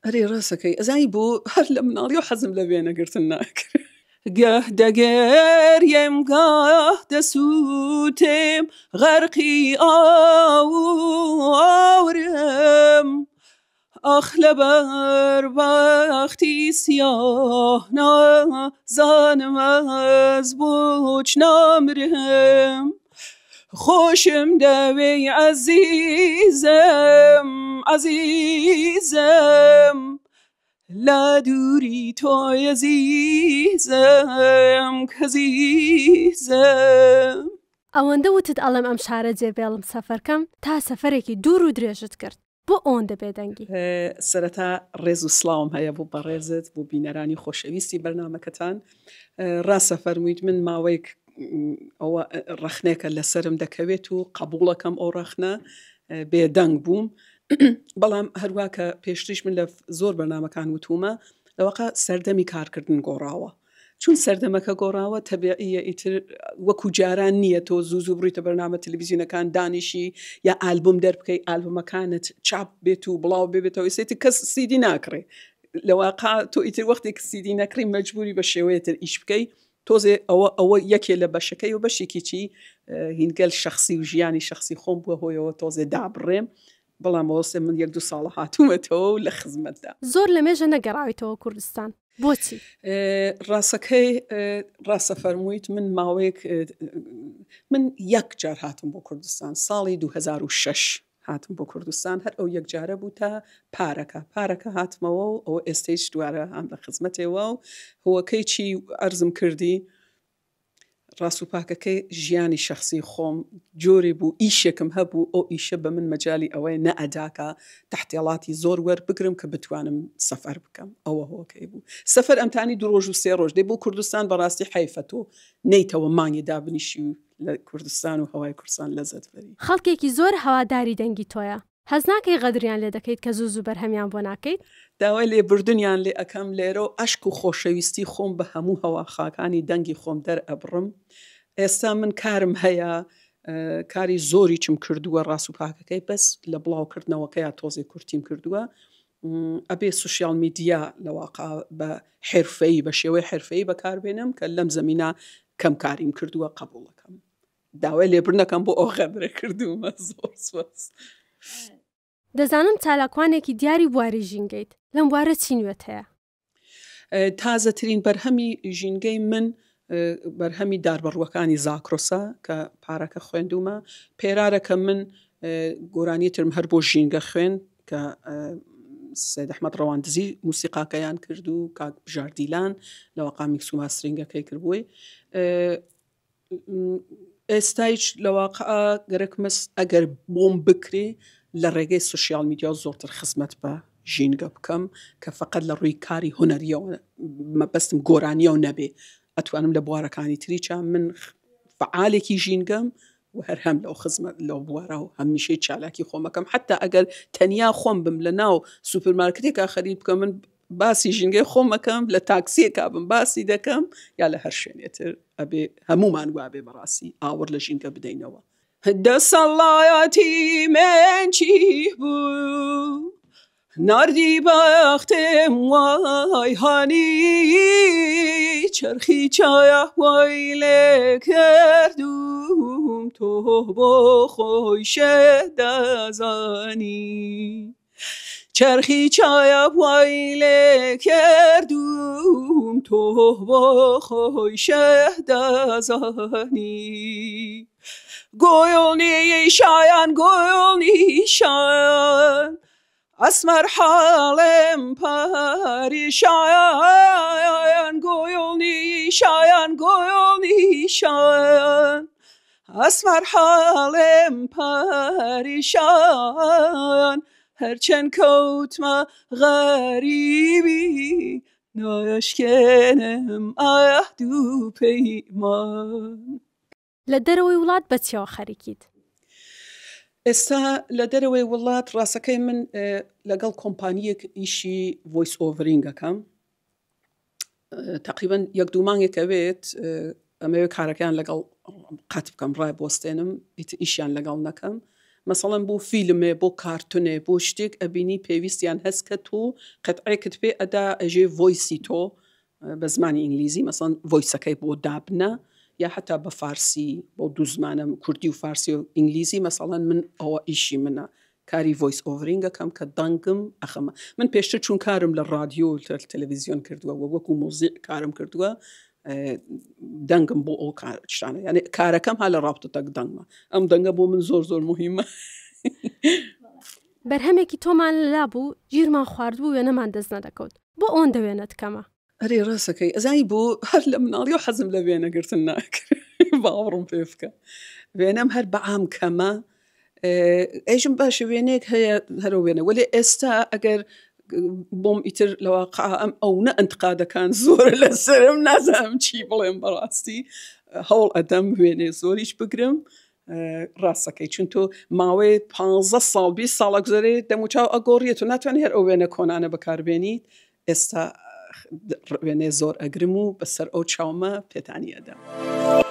ئەرێ ڕاستەکەی ئەزانی بۆ هەر لە مناڵیەوە حەزم لە وێنەگرتن ناکرد. گەه دەگەریێم گاه دەسووتێم غەرقی ئاو و ئاورم ئاخ لەبەر بەختی سیاه نازانم ئەز بۆچ نامرم خۆشم دەوێی عەزیزم عەزیزم لە دووری تۆ یەزیزم کەزیزم. ئەوەندە وتت ئەڵێم ئەم شارە جێ بێڵم سەفەر کەم تا سەفەرێکی دوور و درێژت کرد بۆ ئەوەندە بێدەنگی؟ سەرەتا ڕێز و سڵاوم هەیە بۆ بەڕێزت بۆ بینەرانی خۆشەویستی بەرنامەکەتان ڕاستە فەرموویت من ماوەیەک ئەوە ڕەخنێکە لەسرم دەکەوێت و قبوڵەکەم ئەو ڕەخنە بێدەنگ بووم بەڵام هەروە کە پێشتریش من لە زۆر بەرنمەکان وتومە لەوەقە سەردەمی کارکردن گۆڕاوە چون سەردەمەکە گۆڕاوە تەبیعیە ئیتر وەکو جاران نییە تۆ زوو زوو بڕیتە بەرنامە تەلەڤیزیۆنەکان دانیشی یا ئالبوم دەربکەی ئالبومەکانت چاپ بێت و بڵاو ببێتەوە ئیسێتی کەس سیدی ناکڕێ لەواقع تۆ ئیتر وەختێک سیدی نەکڕی مەجبوری بە شێوەیەتر ئیش بکەی تۆزێ ئەوە ئەوە یەکێ لە بەشەکەی و بەشێکی چی هینگەل شخصی و ژیانی شخصی خۆم بووە هۆیەوە تۆزێ دابڕێم بەڵام ئەوسێ من یەک دوو ساڵە هاتوومەتەوە و لە خزمەتدا. زۆر لەمێژە نەگەڕاویتەوە کوردستان بۆچی؟ ڕاستەکەی ڕاستە فەرموویت من ماوەیەک من یەک جار هاتم بۆ کوردستان ساڵی 2006 هاتم بۆ کوردستان هەر ئەو یەک جارە بوو تا پارەکە پارەکە هاتمەوە و ئەوە ئێستەیش دوارە هام لە خزمەتێوە و هۆکەی چی ئەرزم کردی ڕاست و پاکەکەی ژیانی شەخسی خۆم جۆرێ بوو ئیشێکم هەبوو ئەو ئیشە بە من مەجالی ئەوەی نەئەدا کە تەحتێڵاتی زۆر وەربگرم کە بتوانم سەفەر بکەم ئەوە هۆکەی بوو سەفەر ئەمتانی دوو ڕۆژ و سێ ڕۆژ دێ بۆ کوردستان بەڕاستی حەیفە تۆ نەیتەوە مانگێ دابنیشی و لە کوردستان و هەوای کوردستان لەزەت بەری. خەڵکێکی زۆر هەواداری دەنگی تۆیە. هەست ناکەی غەدریان لێ دەکەیت کە زوو زوو بەرهەمیان بۆ ناکەیت؟ داوای لێبوردنیان لێ ئەکەم لێرەو عەشق و خۆشەویستی خۆم بە هەموو هەواخاکانی دەنگی خۆم دەرئەبڕم ئێستا من کارم هەیە کاری زۆریچم کردووە ڕاست و پاکەکەی بەس لە بڵاو کردنەوەکەیا تۆزێ کورتیم کردووە ئەبێ سوسیال میدیا لە واقع بە حرفەیی بە شێوەی حرفەیی بەکاربێنم کە لەم زەمینە کەم کاریم کردووە قبوڵەکەم داوای لێبوردن ئەکەم بۆ ئەو غەدرە کردوومە زۆر سوپاس. دەزانم چالاکوانێکی دیاری بواری ژینگەیت، لەم بوارە چی نوێت هەیە؟ تازەترین بەرهەمی ژینگەی من بەرهەمی داربەڕووەکانی زاکرۆسە کە پارەکە خوێندوومە پێرارە کە من گۆرانی ترم هەر بۆ ژینگە خوێن کە سید ئەحمەد ڕەواندزی موسیقاکەیان کرد و کاک بژار دیلان لە وەقا میکس و ماسترینگەکەی کردبووی ئێستایش لە واقع گەرەکمەس ئەگەر بۆم بکرێ لە ڕێگەی سوسیال میدیا زۆرتر خزمەت بە ژینگە بکەم کە فقط لە ڕووی کاری هونەریەوە مەبەستم گۆرانیەوە نەبێ ئەتوانم لە بوارەکانی تریچە من فعالێکی ژینگەم و هەر هەم لەو خزمەت لەو بوارە و هەمیشەی چالاکی خۆمەکەم حتا ئەگەر تەنیا خۆم بم لە ناو سوپەرمارکتێکا خەریک بکەم من باسی ژینگەی خۆم ئەکەم لە تاکسیەکا بم باسی دەکەم یا لە هەر شوێنێتر ئەبێ هەمومان وابێ بەڕاستی ئاوڕ لە ژینگە بدەینەوە. دەسەڵاتی من چی بوو ناردی بەختم وای هانی چەرخی چایە وای لێ کردوم تۆ بۆ خۆی شێت دەزانی چەرخی چایە وای لێ کردوم تۆ بۆ خۆی شێت دەزانی گۆیڵنی شایان گۆیڵنی شایان ئەسمەر حاڵم پەریشان گۆیڵنی شایان گۆیڵنی شایان ئەسمەر حاڵم پەریشان هەرچەند کەوتمە غەریبی نایشکێنم عەهد و پەیمان. لە دەرەوەی وڵات بە چیەوە خەریکیت؟ ئێستا لە دەرەوەی وڵات ڕاستەکەی من لەگەڵ کۆمپانیەک ئیشی voice overing ئەکەم تقریبا یەک دوو مانگێک ئەوێت ئەمەوێ کارەکەیان لەگەڵ قەت بکەم ڕای بۆستێنم ئیشیان لەگەڵ نەکەم. مەسەڵەن بۆ فیلمێ بۆ کارتونێ بۆ شتێک ئەبینی پێویستیان هەست کە تۆ قەتعێکت پێ ئەدا ئەژێ voice ی تۆ بە زمانی ئینگلیزی مەسەڵەن voice ەکەی بۆ دابنە یا حتا بە فارسی بۆ دوو زمانە کوردی و فارسی و ئینگلیزی مەسەڵەن من ئەوە ئیشی منە کاری voice overing ئەکەم کە دەنگم ئەخەمە من پێشتر چون کارم لە ڕادیۆ و تەلەڤیزیۆن کردووە و وەکو مۆزیع کارم کردووە دەنگم بۆ ئەو شتانە یعنی کارەکەم ها لە ڕابتە تەک دەنگمە ئەم دەنگە بۆ من زۆر زۆر مهمە. بەرهەمێکی تۆمان لەلا بوو گیرمان خواردبوو وێنەمان دەست نەدەکەوت بۆ ئەوەندە وێنەت کەمە؟ ئەرێ ڕاستەکەی ئەزانی بۆ هەر لە مناڵیەوە حەزم لە وێنەگرتن ناکرد باوەڕم پێ بکە وێنەم هەر بەعام کەمە ئەیژم باشە وێنەیەک هەیە هەرە وێنە وەلێ ئێستا ئەگەر بۆم ئیتر لەواقع ئەم ئەو نە ئەنتقادەکان زۆرە لەسەرم نازانم چی بڵێم بەڕاستی هەوڵ ئەدەم وێنێ زۆریش بگرم ڕاستەکەی چون تۆ ماوەی پ ساڵ 20 ساڵ ئەگوزەرێ دەموچاو ئەگۆڕیێت و ناتوانانی هەر ئەو وێنە کۆنانە بەکاربێنیت ئێستا وێنەی زۆر ئەگرم و بەسەر ئەو چاومە پێتانی ئەدەم.